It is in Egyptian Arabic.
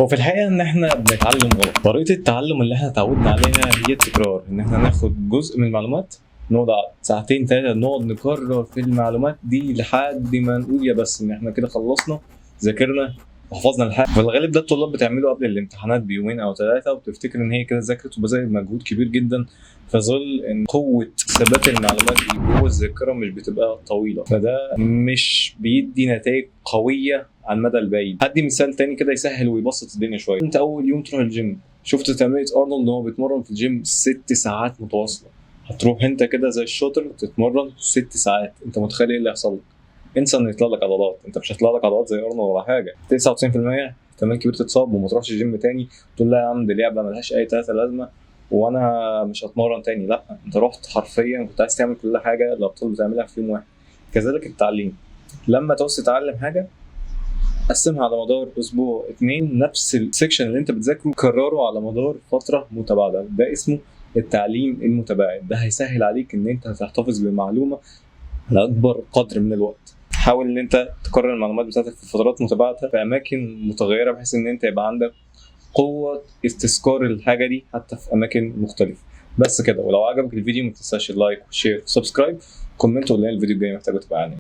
هو في الحقيقة ان احنا بنتعلم غلط. طريقه التعلم اللي احنا اتعودنا عليها هي التكرار، ان احنا ناخد جزء من المعلومات، نقعد ساعتين ثلاثة نقعد نكرر في المعلومات دي لحد ما نقول يا بس ان احنا كده خلصنا، ذاكرنا وحفظنا الحاجه. في الغالب ده الطلاب بتعمله قبل الامتحانات بيومين او 3، وبتفتكر ان هي كده ذاكرت وبذلت مجهود كبير جدا، في ظل ان قوة ثبات المعلومات اللي جوه الذاكرة مش بتبقى طويله، فده مش بيدي نتائج قوية على المدى البعيد. هدي مثال تاني كده يسهل ويبسط الدنيا شويه. انت اول يوم تروح الجيم شفت تمرينة ارنولد ان هو بيتمرن في الجيم 6 ساعات متواصله، هتروح انت كده زي الشاطر تتمرن 6 ساعات، انت متخيل ايه اللي هيحصل لك؟ انسى ان يطلع لك عضلات، انت مش هيطلع لك عضلات زي ارنولد ولا حاجه. 99% احتمال كبير تتصاب وما تروحش الجيم تاني، تقول لا يا عم دي لعبه ملهاش اي تلاتة لازمه وانا مش هتمرن تاني. لا، انت رحت حرفيا كنت عايز تعمل كل حاجة الابطال بتعملها في يوم واحد. كذلك التعليم، لما تعوز تتعلم حاجة قسمها على مدار اسبوع اتنين، نفس ال section اللي انت بتذاكره كرره على مدار فترة متباعده. ده اسمه التعليم المتباعد. ده هيسهل عليك ان انت تحتفظ بالمعلومه على اكبر قدر من الوقت. حاول ان انت تكرر المعلومات بتاعتك في فترات متباعدة في اماكن متغيره، بحيث ان انت يبقى عندك قوة استذكار الحاجة دي حتى في اماكن مختلفه. بس كده، ولو عجبك الفيديو ما تنساش ال like وال share و subscribe، comment وقول لنا الفيديو الجاي محتاجه تبقى عن ايه.